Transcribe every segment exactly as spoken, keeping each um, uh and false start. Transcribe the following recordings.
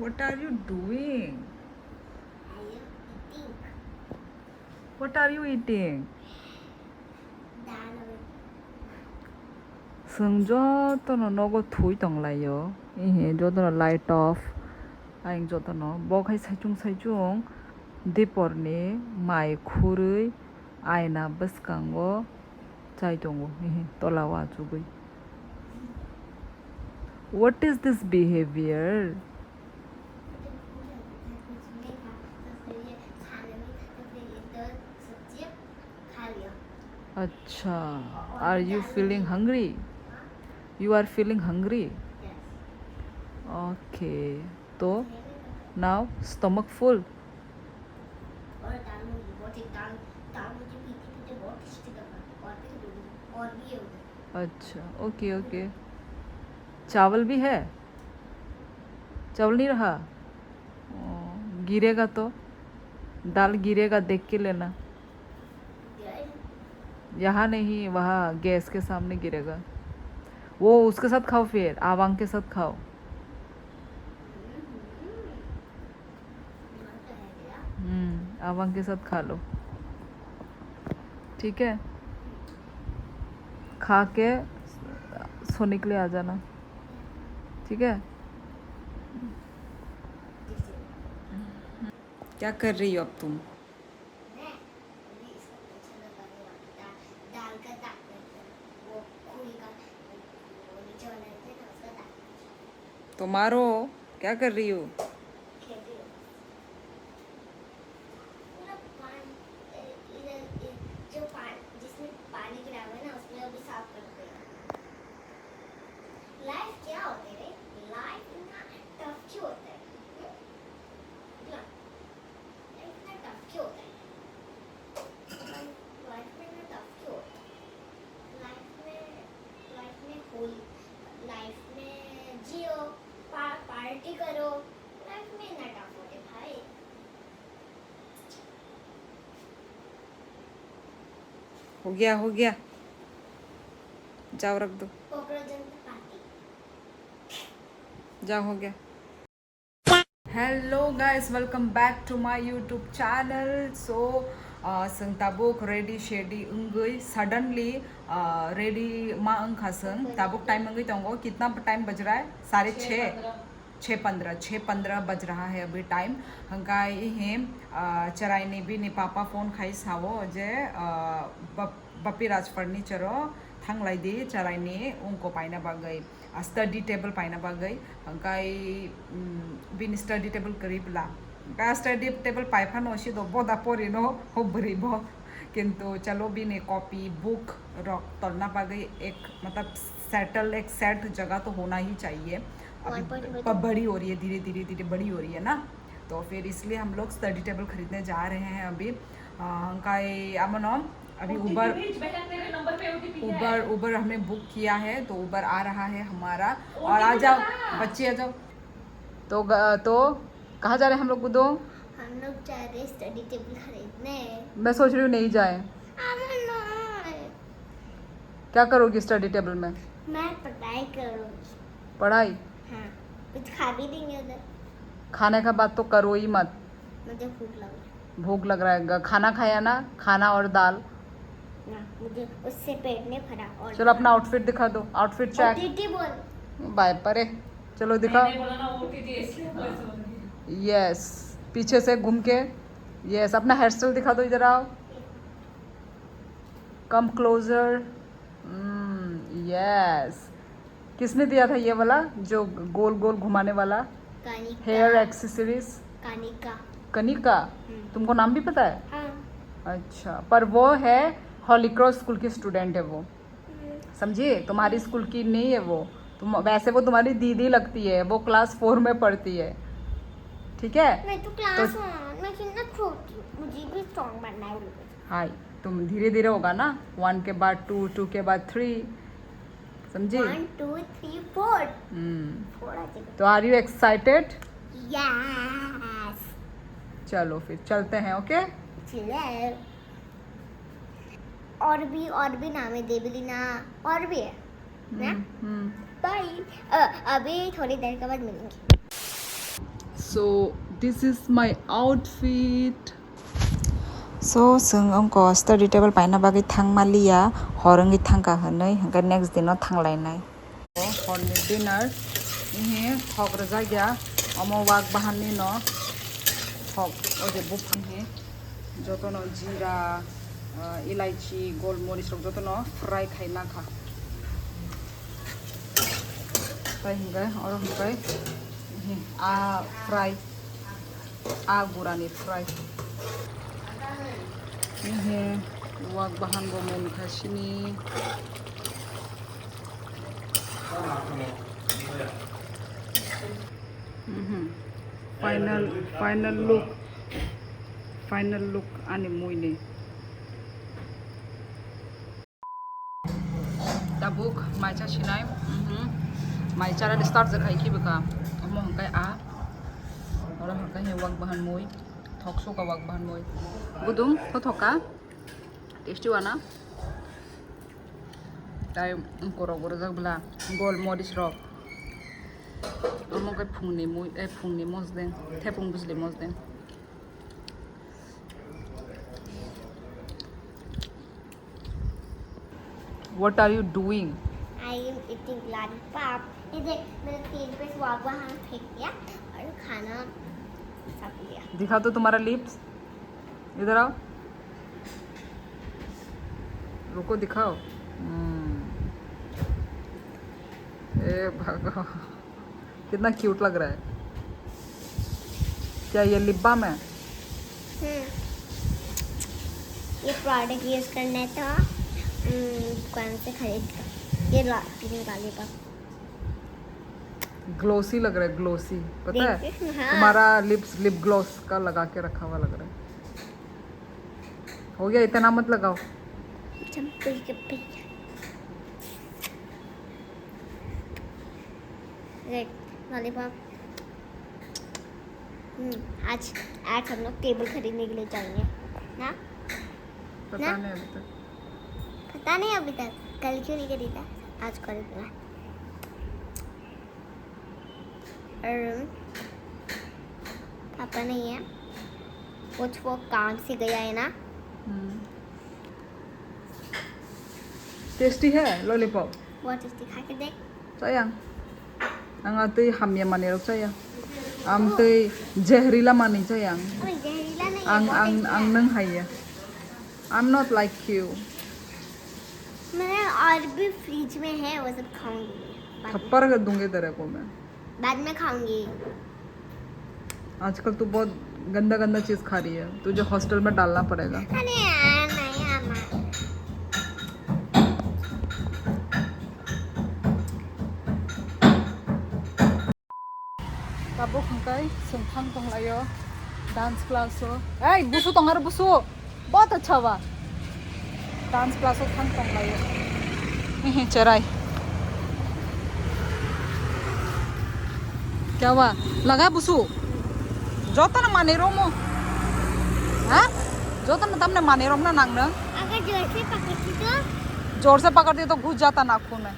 What are you doing? I am eating. What are you eating? Dal. Chwng jotono nogo thui tonglaio. Ihi jotono light off. Ayang jotono. Bo khai saichung saichung diporni mai khurui aina bwskango chai tongo. Ihi tola o achugwi. What is this behavior? मुझे भूख लगी है, कुछ नहीं खा, तो फिर ये खाने में, तो फिर ये दो सब्जियाँ खा लिया। Acha, are you feeling hungry? You are feeling hungry? Yes. Okay. तो now stomach full. और दाल होगी, बहुत ही दाल, दाल मुझे पीते पीते बहुत टेस्टी लगा। और भी दूंगी, और भी है उधर। अच्छा, ओके ओके। चावल भी है? चावल नहीं रहा? ओ, गिरेगा तो, दाल गिरेगा, देख के लेना। यहाँ नहीं, वहाँ गैस के सामने गिरेगा। वो उसके साथ खाओ, फिर आवांग के साथ खाओ। हम्म, आवांग के साथ खा लो, ठीक है? खा के सोने के लिए आ जाना, ठीक है? क्या कर रही हो अब तुम? मैं अभी इसको पोछा लगाने वाली, दा-, दाल का ताक करके, वो खोए का, वो नीचे वाला रहता है ना, उसका ताक। तो मारो, क्या कर रही हो? खेल रही हूँ। पूरा पानी, ए, इधर, ए, जो पानी, जिसमें पानी गिरा हुआ है ना, उसमें अभी साफ करते हैं। लाइफ क्या होता है रे? लाइफ इतना टफ क्यों होता है? हम्म? बोला, लाइफ इतना टफ क्यों होता है? लाइफ, लाइफ में इतना टफ क्यों होता है? लाइफ में, लाइफ में होली, लाइफ में जियो, पा-, पार्टी करो, लाइफ में इतना टफ होता है भाई। हो गया, हो गया, जाओ रख दो। कोकरोच जनता पार्टी। जाओ, हो गया। Hello guys, welcome back to my YouTube channel. So, uh, chwng tabuk ready shady wngwi suddenly, uh, ready ma wngkha chwng. Tabuk time wngwi tongo, kitna time baj raha hai? साढ़े छः। छः पन्द्रह, छः पन्द्रह बज रहा है अभी टाइम। हंका इहे, आ, चराई ने भी ने पापा फोन खाई सावो जे, आ, बप-, बपी राज फर्नीचर ओ थांगलाई दे चराई ने उनको पाइना बागई, आ, स्टडी टेबल पाइना बागई। हंका ई, उम, बिन स्टडी टेबल करीब ला। का स्टडी टेबल पाइफा नो सी दो बोदा पोरी नो हो बरी बो। Kintu chalo bini copy book rok tolna bagwi ek, matlab settle ek set jaga to hona hi chahiye. अभी बड़ी हो रही है, धीरे धीरे धीरे बड़ी हो रही है ना, तो फिर इसलिए हम लोग स्टडी टेबल खरीदने जा रहे हैं अभी। हंका ई amono अभी उबर, उबर उबर हमने बुक किया है, तो उबर आ रहा है हमारा। और आ जाओ बच्चे, आ जाओ। तो तो कहाँ जा रहे हैं हम लोग, गुदो? हम लोग जा रहे हैं स्टडी टेबल खरीदने। मैं सोच रही हूँ नहीं जाए। क्या करोगी स्टडी टेबल में? मैं पढ़ाई करूँगी। पढ़ाई? हाँ, कुछ खा भी देंगे उधर। खाने का बात तो करो ही मत। मुझे भूख लग रहा है। भूख लग रहा है। खाना खाया ना, खाना और दाल। ना, मुझे उससे पेट नहीं भरा। और चलो, अपना आउटफिट दिखा दो, आउटफिट चेक। ओटीटी बोल। बाय परे, चलो दिखाओ। यस, पीछे से घूम के। यस, अपना हेयर स्टाइल दिखा दो, इधर आओ। Come closer. यस। किसने दिया था ये वाला, जो गोल गोल घुमाने वाला? Hair accessories. कनिका। कनिका? तुमको नाम भी पता है? हाँ। अच्छा, पर वो है हॉली क्रॉस स्कूल की स्टूडेंट है वो। समझी? तुम्हारी स्कूल की नहीं है वो। तुम, वैसे वो तुम्हारी दीदी लगती है, वो क्लास फोर में पढ़ती है। ठीक है? मैं तो क्लास वन में थी ना, छोटी, मुझे भी स्ट्रॉन्ग बनना है। हाँ, तुम धीरे धीरे होगा ना, वन के बाद टू, टू के बाद थ्री। समझी? One, two, three, four. हम्म। फोर आ जाएगा। तो are you excited? यस। चलो फिर चलते हैं, ओके? चलो। और भी, और भी नाम है देवलीना, और भी है ना? हम्म, हम्म। बाय। अ, अभी थोड़ी देर के बाद मिलेंगे। So, this is my outfit. So, chwng wngkha study table paina bagwi thangmaliya, hor wngwi thangkha hwnwi, hwnkhe next dino thanglainai. Horni dinner, ihi thok rwjakya, omo wak bahanni no thok, o je buphang hi, jotono jira, ah, elaichi, golmoris rok jotono fry khai nakha. Tai hwnkhe, oro hwnkhe, ihi, ah, fry. Ah, gurani fry. Ehe, wak bahan bo mung kha sini. Mhm. Final, final look. Final look ani muini. Tabuk mai cha sinai, mhm. Mai chara start ja khai khibi ka. Omo hwnkhe a. Oro hwnkhe he wak bahan mui. Thok suka wak bahan mui. Gudung, thothoka. Tasty wana. Tai korok borok jak bla. Gol moris rok. Omo khe phungni mui, eh, phungni mosdeng. Thepung bujli mosdeng. What are you doing? I am eating lollipop. ये देख, मैंने तीन पीस वागवान फेंक दिया और खाना सब लिया। दिखा तो तुम्हारा लिप्स, इधर आओ, रुको, दिखाओ। हम्म। ए भगवान। कितना क्यूट लग रहा है। क्या ये लिप बाम है? हम्म। ये प्रोडक्ट यूज़ करना है तो, हम्म, दुकान से खरीद कर। ये ला, पिंक वाली बस। ग्लॉसी लग रहा है, ग्लॉसी। पता है? देख, हाँ। तुम्हारा लिप्स, लिप ग्लॉस का लगा के रखा हुआ लग रहा है। हो गया, इतना मत लगाओ। चंपल के पे। Red lollipop. हम्म, आज, आज हम लोग टेबल खरीदने के लिए जाएंगे ना? पता ना? नहीं अभी तक। पता नहीं अभी तक, कल क्यों नहीं खरीदा, आज खरीदना। और पापा नहीं है, कुछ वो काम से गया है ना। हम्म। टेस्टी है लॉलीपॉप? बहुत टेस्टी, खा के देख। Sayang. Ang atui hamya manirok chaya. Amtui jehrila mani chaya. ओए, जहरीला नहीं है, ang बहुत ang टेस्टी ang है। Nang haiya. I'm not like you. मैंने और भी फ्रिज में है, वो सब खाऊंगी मैं बाद में। थप्पड़ कर दूंगी तेरे को मैं। बाद में खाऊंगी। आजकल तू बहुत गंदा गंदा चीज खा रही है, तुझे हॉस्टल में डालना पड़ेगा। अरे यार, नहीं अम्मा। Tabuk hwnkhe chwng thang tonglaio dance class o. Ei, busu tong aro busu. Bahut acha hua. Dance class o thang tong lai. Hehe, cherai. Kya hua? Laga busu. Joto na mane romo. Ha? Joto na tamne mane rom na nang na. अगर जोर से पकड़ती तो? जोर से पकड़ती तो घुस जाता नाखून में।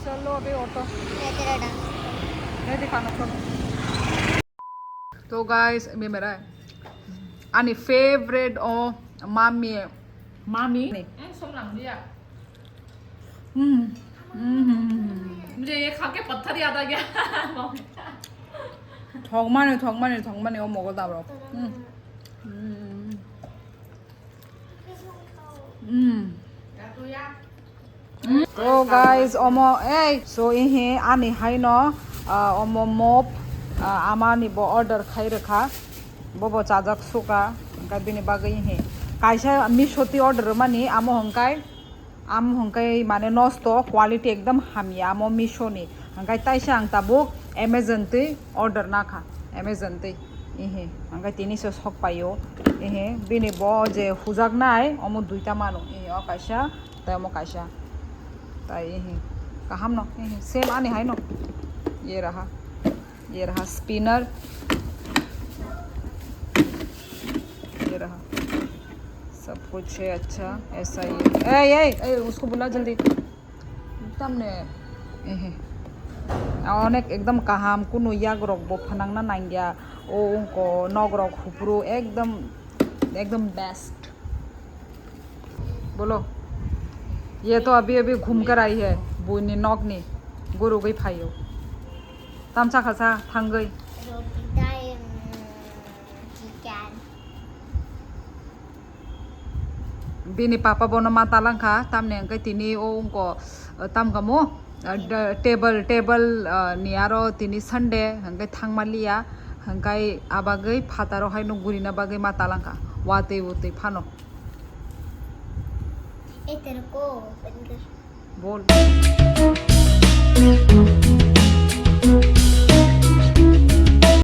चलो अभी ऑटो। मैं तेरा डांस। मैं दिखाना चलो। तो गाइस, ये मेरा है। Ani favorite o mami. Mami? नहीं। हम्म, सोम लांग दिया। हम्म। हम्म। मुझे ये खा के पत्थर याद आ गया। Thok mani, thok mani, thok mani, o mogo dabro. हम्म। हम्म। Mm. Oh guys, omo, ei, so ihi ani haino, ah, omo mop, ah, amani bo order khai rwkha, bobo chajak suka, hwnkhe bini bagwi ihi kaisa Meesho twi order rwmani, amo hwnkhe, amo hwnkhe mane nosto, quality ekdom hamya amo Meesho ni, hwnkhe taisa ang tabuk Amazon twi order nakha, Amazon twi. Ehe, hwnkhe tini se sok paio. Ehe, bini bo je hujaknai, omo duita mano. Ehe, o kaisa, tei omo kaisa. Tai ehe, kaham no. Ehe, same ani hai no. Ye raha. Ye raha spinner. Ye raha. सब कुछ है अच्छा, ऐसा ही है। ए, ए, ए, उसको बुला जल्दी। Tamne, ehe. Onek ekdom kaham, kunu yagrok bo phanangna nangya. O ungko nogrok hupru ekdom, ekdom best. Bolo. Ye to abhi abhi ghum kar aayi hai, buini nokni. Gurugwi phaio. Tamsa khasa thangwi. Roti dai, mm, chicken. Bini papa bono ma talangkha, tamni hwnkhe tini o ungko, eh, tamkamo, eh, da-, table, table, eh, ni aro tini Sunday hwnkhe thangma liya, hwnkhe abagwi phataro haino gurina bagwi ma talangkha, watwi wtwi phano. Bol.